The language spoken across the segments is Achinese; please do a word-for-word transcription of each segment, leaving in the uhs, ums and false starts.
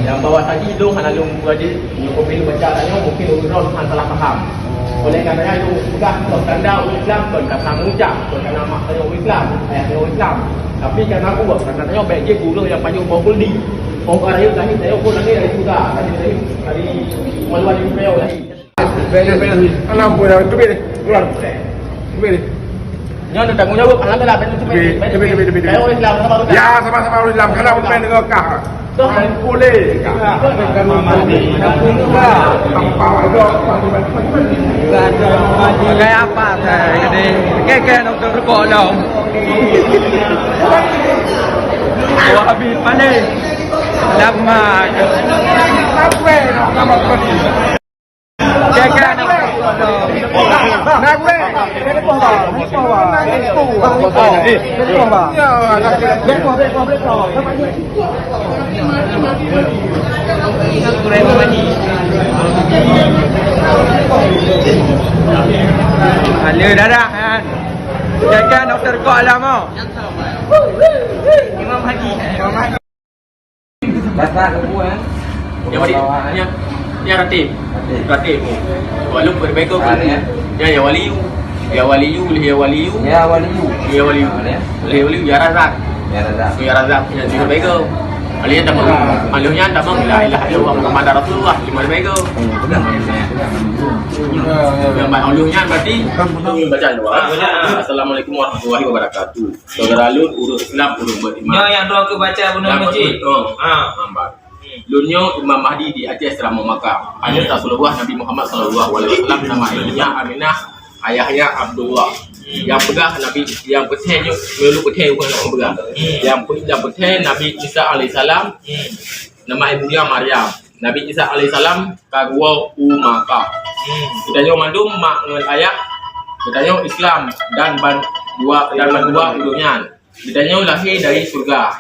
Nyang bahwa tadi lôn hana lôn peugah jih, nyoe kopi lôn baca tanyoe mungkin ureueng droen hana salah paham. Oleh karena nyan lôn peugah kon tanda ureueng Islam, kon karena meucah, kon karena mak tanyoe ureueng Islam, ayah tanyoe ureueng Islam. Tapi karena Allah, karena tanyoe bèk jeuet ureueng nyang pajoh boh kuldi. Boh rayeuk lahé tanyoe pun lahé dari syurga, lahé dari, dari maluan di tanyoe lahé. Kenapa dah? Tubik ni. Keluar. Tubik ni. Nyoe tanggung jawab. Alhamdulillah, betul, tubik. Tubik, tubik, tubik, tubik. Saya orang Islam, sama orang. Ya, sama-sama orang Islam. Kenapa bukan dengan kah? Tuh, boleh. Pakai apa saya ini? Keke nak terkok dong. Wah, habis paling. Lama. Halo, dadah, kan? Jaga doktor kok alam, oh. Imam Haji. Baca buku, eh? Ya, Wali. Ya, ya, Ratib. Ratib. Ratib. Walaupun berbeda pun. Ah, ya. Ya, ya, Waliyu. Ya, Waliyu, ya, Waliyu. Ya, Waliyu. Ya, Waliyu. Ah, ya. Ya, Waliyu, ya, Razak. Ya, Razak. Ya, Razak. Ya, tiga bego. Alih tamang. Alih nyan tamang, la ilaha illallah Muhammadar Rasulullah. Lima bego. Hmm, betul. Ya, ya. Yang ba-, alih nyan berarti, baca doa. Assalamualaikum warahmatullahi wabarakatuh. Saudara lôn, ureueng Islam, ureueng beriman. Nyoe nyang droe keu baca bunoe masjid. Oh, ha, lambat. Lôn nyoe Imam Mahdi di Aceh Seuramoe Maka. Aneuk Rasulullah Nabi Muhammad sallallahu alaihi wasallam, nama ibunya Aminah, ayahnya Abdullah. Nyang peugah Nabi, nyang peuthèe nyoe, nyoe lôn peuthèe bukan nyang peugah. Nyang pe-, nyang peuthèe Nabi Isa alaihissalam, nama ibunya Maryam. Nabi Isa alaihissalam ka geuwoe u Maka. Geutanyoe mandum mak ngon ayah, geutanyoe Islam dan ban dua, dan ban dua ureueng nyan. Geutanyoe lahé dari syeuruga.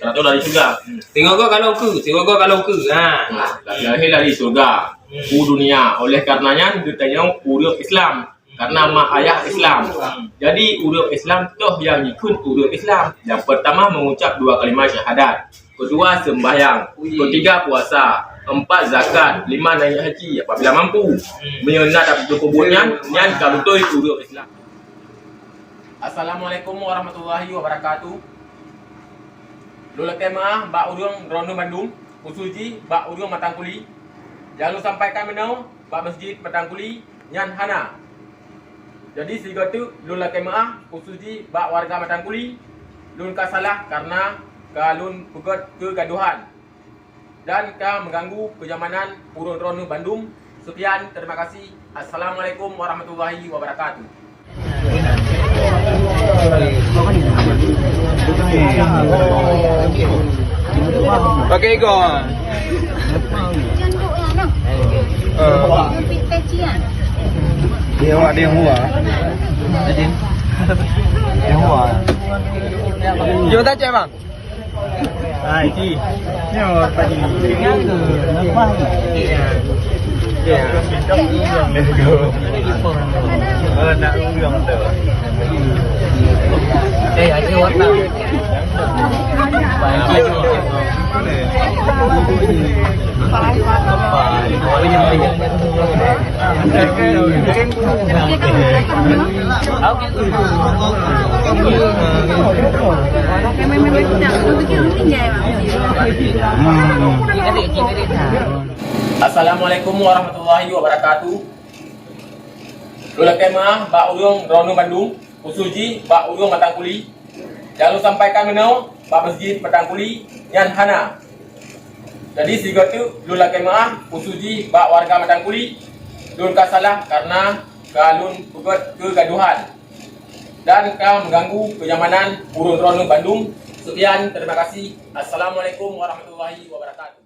Geutanyoe dari syeuruga. Sigoe-goe ka lôn keu, sigoe-goe ka lôn keu. Ha. Lahé dari syeuruga u dunia. Oleh karena nyan geutanyoe ureueng Islam. Karena mak ayah Islam. Jadi ureueng Islam toh nyang jikheun ureueng Islam. Yang pertama mengucap dua kalimat syahadat. Kedua sembahyang. Ketiga puasa. Empat zakat. Lima naik haji apabila mampu. Meunyoe na tapeubuet nyan, nyan ka beutôi ureueng Islam. Assalamualaikum warahmatullahi wabarakatuh. Lôn lakèe meu'ah bak ureueng droeneuh bandum, khusus jih bak ureueng Matang Kuli. Nyang lôn sampaikan meunoe bak Masjid Matang Kuli nyan hana. Jadi sigoe teuk lôn lakèe meu'ah khusus jih bak warga Matang Kuli. Lôn ka salah karena ka lôn peugöt keugadohan dan ka meuganggu keunyamanan ureueng droeneuh bandum. Sekian, terima kasih. Assalamualaikum warahmatullahi wabarakatuh. Pakai ego. Dia awak dia yang hua. Dia yang hua. Jom tak cek bang. Hai, Ci. Nyoe tadi. Ya. Ya. Oh, nak ureueng tu. Eh, ada warna. Assalamualaikum warahmatullahi wabarakatuh. Lôn lakèe meu'ah bak ureueng droeneuh bandum, khusus jih bak ureueng Matang Kuli. Nyang lôn sampaikan meunoe bak Masjid Matang Kuli nyan hana. Jadi sigoe teuk lôn lakèe meu'ah khusus jih bak warga Matang Kuli. Lôn ka salah karena ka lôn peugöt keugadohan dan ka meuganggu keunyamanan ureueng droeneuh bandum. Sekian, terima kasih. Assalamualaikum warahmatullahi wabarakatuh.